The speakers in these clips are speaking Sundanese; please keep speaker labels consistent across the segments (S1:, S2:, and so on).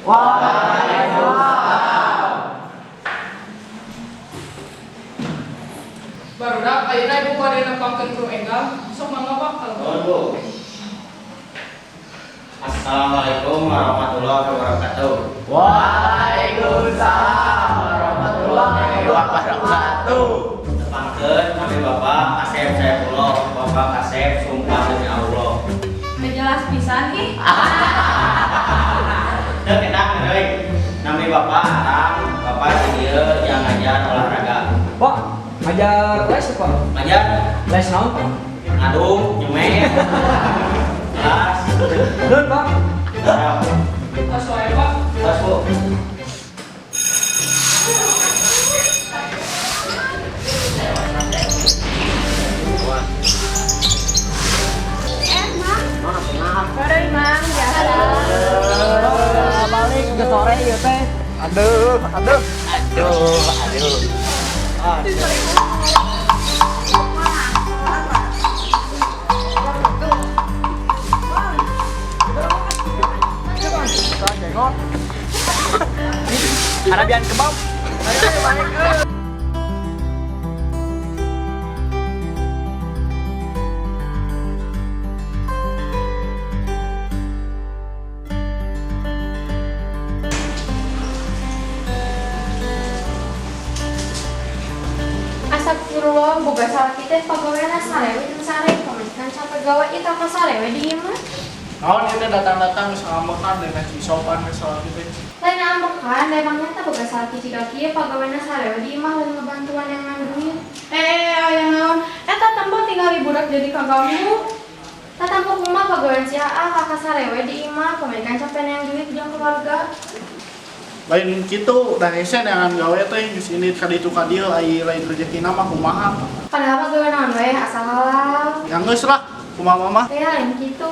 S1: Waalaikumsalam.
S2: Barudak, ayeuna ibu bade nempangkeun guru enggal. Sok mangga, Pak, kalau.
S3: Nuhun, Bu. Assalamualaikum warahmatullahi wabarakatuh.
S1: Waalaikumsalam warahmatullahi wabarakatuh.
S3: Tepangkeun kami Bapak Kasep Saifullah, Bapak Kasep sumpah demi Allah.
S2: Teu jelas pisan ih.
S3: Teu kedah deui. Nami Bapak Aram, Bapak di dieu yang ngajar olahraga.
S4: Pak, ngajar les, Pak?
S3: Ngajar.
S4: Les naon, Pak?
S3: Ngadung, nyemen. Kelas.
S4: Nuhun, Pak.
S3: Ya.
S2: Tos wae, Pak.
S3: Tos, Bu.
S5: Eh, Mang. Sore, Mang. Biasa.
S4: Balik ke sore ieu teh.
S1: Aduh, aduh. Aduh, aduh. Aduh. Arabian kebab. Ayo, balik.
S5: Astagfirullah, boga salaki teh pagaweana sare we jeung sare, pamajikan capek gawe ieu ka sare we di imah.
S6: Naon ieu teh datang-datang geus ngambekan deh nasi sopan geus salaki teh.
S5: Lain ambekan, da emang nyata boga salaki jiga kieu pagaweana sare we di imah lain ngebantuan yang duit.
S2: Eh, aya naon? Eta tempo tinggal budak jadi kaganggu.
S5: Tah tampo kumaha pagawean si AA kakak sare we di imah, pamajikan capek yang duit jeung keluarga.
S6: Lain kitu da hese neangan gawe teh geus indit ka ditu ka dieu ai lain rezekina mah kumaha.
S5: Padahal mah gawe naon we asal halal.
S6: Ya geus lah, kumaha mah.
S5: Ya lain kitu.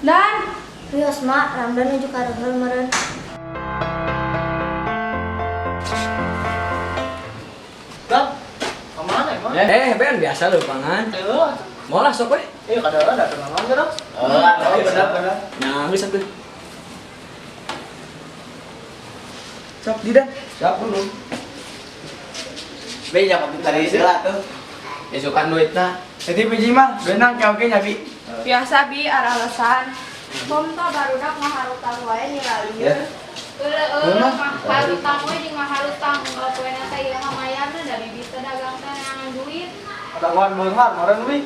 S2: Dan
S7: Wios, Mak, Ramdan nuju kareheul meureun.
S6: Dan kemana emang?
S4: Eh, Ben biasa leupangan. Mau lah sok we.
S6: Eh, kadang ada kenalan geus.
S3: Oh, bener bener.
S4: Nah, geus atuh.
S1: Sok didan.
S4: Siap dulu.
S1: Be jangan tadi heula tuh.
S3: Isukan duitna.
S1: Jadi biji mah beunang ke oge nya bi.
S2: Biasa bi arah alasan.
S5: Bomto barudak ngaharutang wae nilalieu.
S1: Ya.
S5: Eueuh ngaharutang we jeung ngaharutang unggal poena teh ieu mayarna da bibit teh dagang teh neangan duit.
S1: Dagoan beunghar meureun bi.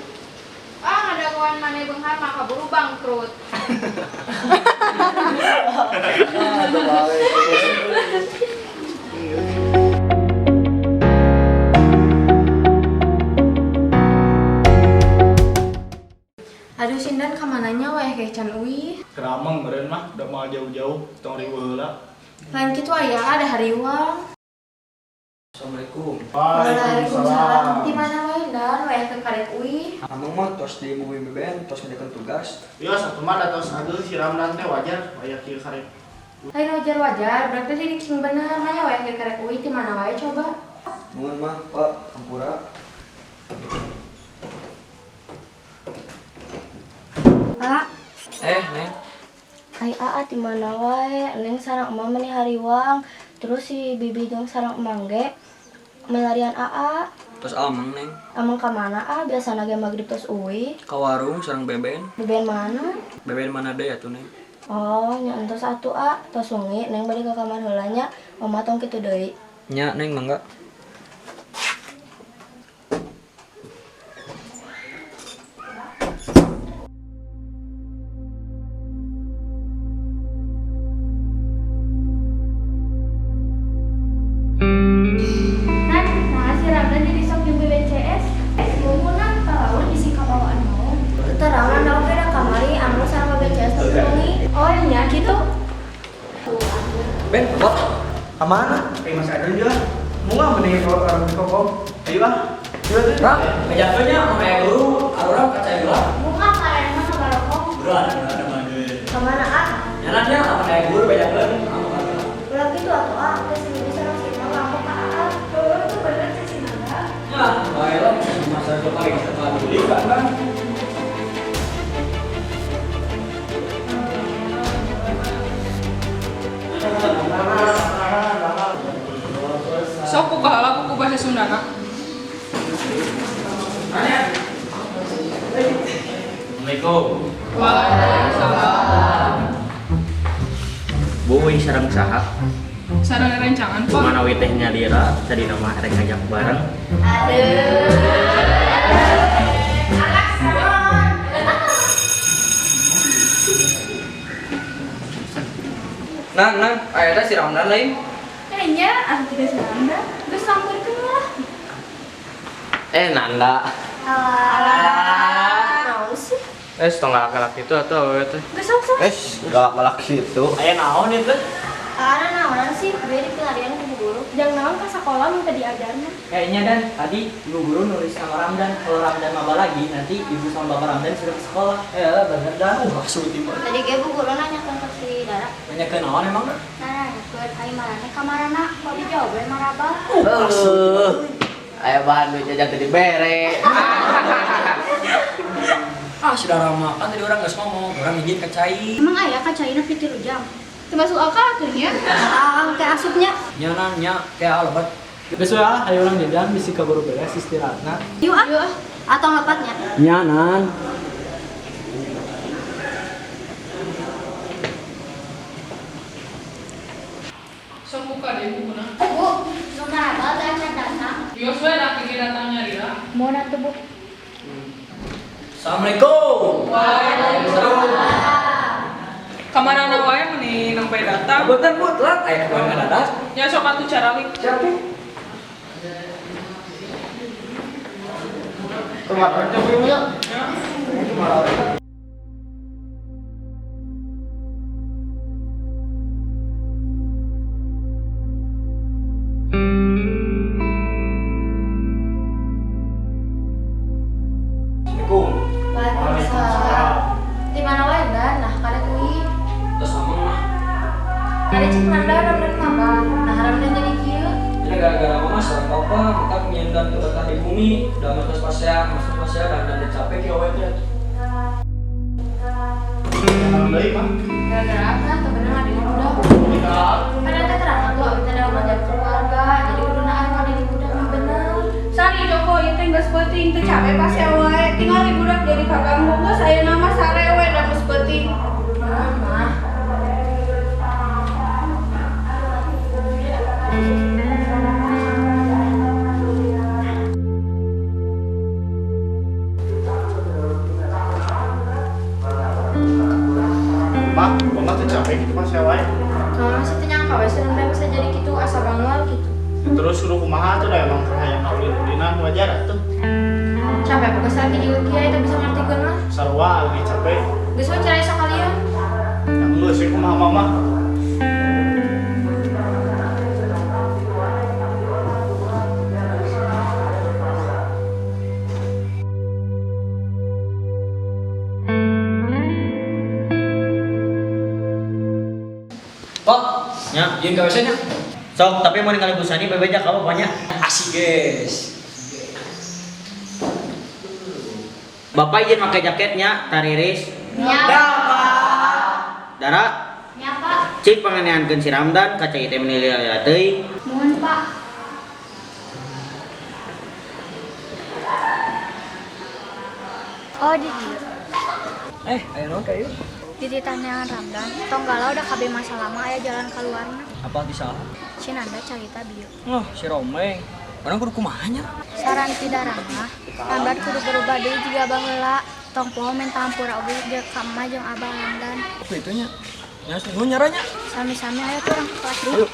S5: Ah, ngadagoan maneh beunghar mah kaburu bangkrut.
S1: Aduh, balik.
S5: Aduh, sindan kamananya wae kayak can uih.
S6: Kerameng meureun mah udah mau jauh-jauh tong riweuh heula.
S5: Lain kitu aya ada hariwang.
S4: Assalamualaikum.
S5: Waalaikumsalam. Di mana wae dan wae ke karek uih.
S4: Amang mah tos di bumi BBN tos ngajakeun tugas.
S6: Iya, satu mah da tos ageuh si Ramdan teh wajar aya kieu karek.
S5: Lain wajar-wajar, berarti jadi sing bener mah wae ke karek uih di mana wae coba.
S4: Nuhun mah, Pak, hampura.
S7: Pak,
S4: Eh, Neng.
S7: ai Aa di mana wae? Neng sareng emak meni hariwang. Terus si Bibi jeung sareng emang ge melarian Aa.
S4: Tos amang, Neng.
S7: Amang ka mana ah? Biasana ge magrib tos uih.
S4: Ka warung sareng Beben.
S7: Beben mana?
S4: Beben mana deui atuh, Neng?
S7: Oh, nya entos atuh ah, tos wengi Neng balik ke kamar heula nya. Oma tong kitu deui.
S4: Nya, Neng, mangga.
S5: Nan, nah si Ramdan jadi sok jeung BBCS. Mumunan talaur bisi kabawaan mau.
S7: Keterangan da oge da kamari anu sareng BBCS teh wengi.
S5: Oh nya gitu.
S4: Ben, Pak.
S1: Kemana? Eh, Mas Adun juga. Mau nggak mending kalau orang kokom? Ayo ah. Ayo tuh.
S4: Ram, ngajakeun nya sama aya guru, arurang ka cai heula.
S5: Bunga karen mah ngabarokong.
S4: Berat, berat mah.
S7: Ka mana ah?
S4: Nyananya sama aya guru bejakeun sama ka.
S7: Ulah kitu atuh ah, teh si Bibi sareng si Emang ngambek ka Aa.
S5: Heuh, itu bener sih si Nanda.
S4: Ya, bae lah masa coba lagi sama beli kan, Bang.
S3: Assalamualaikum.
S2: Waalaikumsalam.
S3: Bu, ini sareng saha?
S2: Sareng rencangan, Pak.
S3: Mana we teh nyalira, tadi nama rek ngajak bareng.
S1: Nang, nang, aya teh si Ramdan lain.
S2: Kayaknya ah tidak si Ramdan. Geus sampeurkeun lah.
S3: Eh, Nanda.
S7: Alah. Naon sih?
S1: Eh, setengah laki-laki itu atau awewe teh?
S7: Geus sok sok.
S3: Eh, galak-galak gitu.
S4: Aya naon itu?
S7: Aa naonan sih? Gue di pelarian ku bu guru.
S2: Jangan naon ka sekolah minta diajarna.
S4: Kayaknya Dan, tadi ibu guru nulis sama Ramdan. Kalau Ramdan maba lagi, nanti ibu sama bapak Ramdan suruh ke sekolah.
S1: Eh, bener dah. Asuh tiba.
S7: Tadi ge bu guru nanya ke si Dara.
S4: Nanya ke naon emang?
S7: Nah, nanyakeun ai marane ka marana? Kok dijawab we marabal?
S3: Aya bahan duit jajan teu dibere.
S4: Ah, sudah Rama. Kan tadi orang nggak ngomong, orang izin ke cai.
S7: Emang aya ka caina 3 jam.
S2: Termasuk akal atuh nya.
S7: Ah, ke asupnya.
S4: Nya nan, nya kayak alebat.
S1: Besok ah, ayo orang jajan bisi kaburu beres istirahatna.
S7: Yuk ah. Yuk ah. Atau lepatnya.
S4: Nya nan.
S8: Sok buka deh bukuna.
S7: Bu, nu marabal teh acan datang.
S8: Bios we da kiki datang nyalira.
S7: Mau atuh Bu.
S4: Assalamualaikum.
S8: Kamarana wae meni nembe datang.
S4: Boten bu, telat. Aya kawan ngadadak.
S8: Nya sok atuh caralik.
S4: Siapa?
S6: Kemarin teh punya.
S4: Assalamualaikum.
S5: Waalaikumsalam. Di mana wae Dan? Nah, karek uih.
S4: Terus ngomong mah.
S5: Ada cek Nanda Ramdan maba. Nah, Ramdan jadi kieu.
S4: Ini gara-gara mama seorang papa, kita penyandang tuh betah di bumi, udah masuk pasea, dan udah capek ya wae teh.
S6: Naon deui mah?
S5: Gara-gara apa? Teu bener ngadili budak. Kan eta terang atuh abi teh da jam keluarga, jadi kudu naan ka diri budak mah bener.
S2: Sari Joko ieu teh geus peuting teu cabe pasea wae. Tingali budak jadi kaganggu geus ayeuna mah sare we da geus peuting.
S5: Mama.
S6: Mah, mama teh capek gitu mah saya wae.
S5: Mama sih teu nyangka we Ramdan bisa jadi kitu asa bangor gitu.
S6: Terus suruh kumaha tuh dah emang hayang ulin-ulinan wajar atuh.
S5: Capek bukan lagi juga kiai teu bisa ngartikeun mah.
S6: Sarua lagi capek.
S5: Geus we cerai sakalian.
S6: Yang geus sih kumaha mama.
S4: Kok,
S3: Nya.
S4: izin ke WC nya.
S3: Sok, tapi mau ningali busani bebeja ka bapaknya.
S4: Asik guys.
S3: Bapak izin make jaketnya, tariris.
S7: Nya.
S3: Dara,
S7: Nya, Pak.
S3: cik panganeankeun si Ramdan ka cai teh meuni lila-lila teuing.
S7: Mohon, Pak. Oh, di dieu.
S4: Eh, ayo naon kayu?
S7: Di titanean Ramdan, tong galau da kabeh masalah mah aya jalan keluarna.
S4: Apa disalah?
S7: Si Nanda carita bieu.
S4: Oh, si Romeng. Orang kudu kumaha nya?
S7: Saran ti Darama, Ramdan kudu berubah deui jiga baheula. Tong poho menta hampura oge jeung ka emak jeung abah Ramdan.
S4: Apa itu nya? Nya, nuhun nyaranya.
S7: Sami-sami ayo tuh orang ke kelas dulu.
S4: Ayo.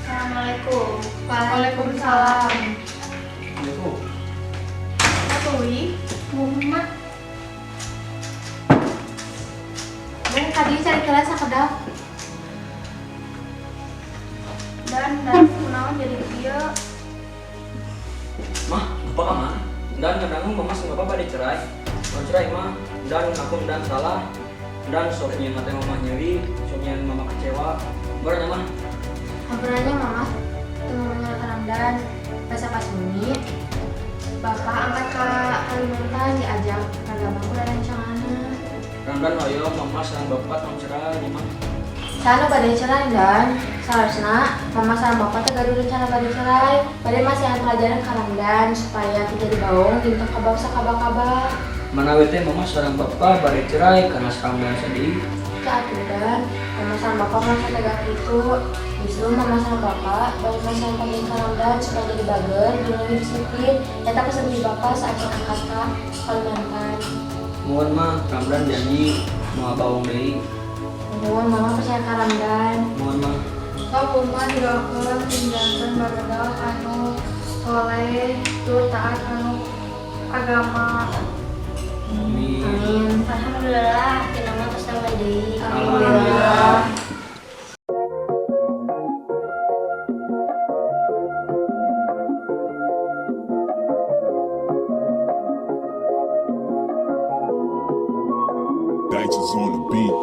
S5: Assalamualaikum.
S2: Waalaikumsalam.
S1: Assalamualaikum.
S2: Atuh ih.
S5: Muhammad. Bung, tadi cari kelas sakedap.
S2: Dan kunaon jadi kieu?
S4: Mah, bapak mah. Dan kadang mama sama bapak dicerai. Mau cerai mah, dan aku dan salah. Dan sok nyeun hate mama nyeri, sok nyeun mama kecewa. Baru mah.
S5: Hampuranya mama, teu menyalahkan Ramdan. Bahasa pas bumi, bapak angkat ke Kalimantan diajak ragam aku dan rencanganna.
S4: Ramdan hoyong mama sareng bapak tong cerai mah.
S5: Sana bade cerai dan seharusnya mama sama bapak teh gaduh rencana bade cerai. Bade masihan pelajaran ka Ramdan supaya teu jadi baong jeung teu kabawa sakabah-kabah.
S4: Manawi teh mama sareng bapak bade cerai karena Ramdan sedih.
S5: Teu atuh Dan, mama sama bapak merasa tega kitu. Justru mama sama bapak bade masihan pelajaran ka Ramdan supaya jadi bager jeung lebih disiplin. Eta pesan ti bapak saat angkat ka Kalimantan.
S4: Mohon mah, Ramdan janji moal baong deui.
S5: Mohon mama percaya ka Ramdan.
S4: Mohon mah.
S9: Sok kumaha didoakeun sing janten barudak anu soleh tur taat anu agama.
S4: Amin.
S5: Amin.
S7: Alhamdulillah, tina mah tos damai deui.
S4: Alhamdulillah.
S10: Dice is on the beat.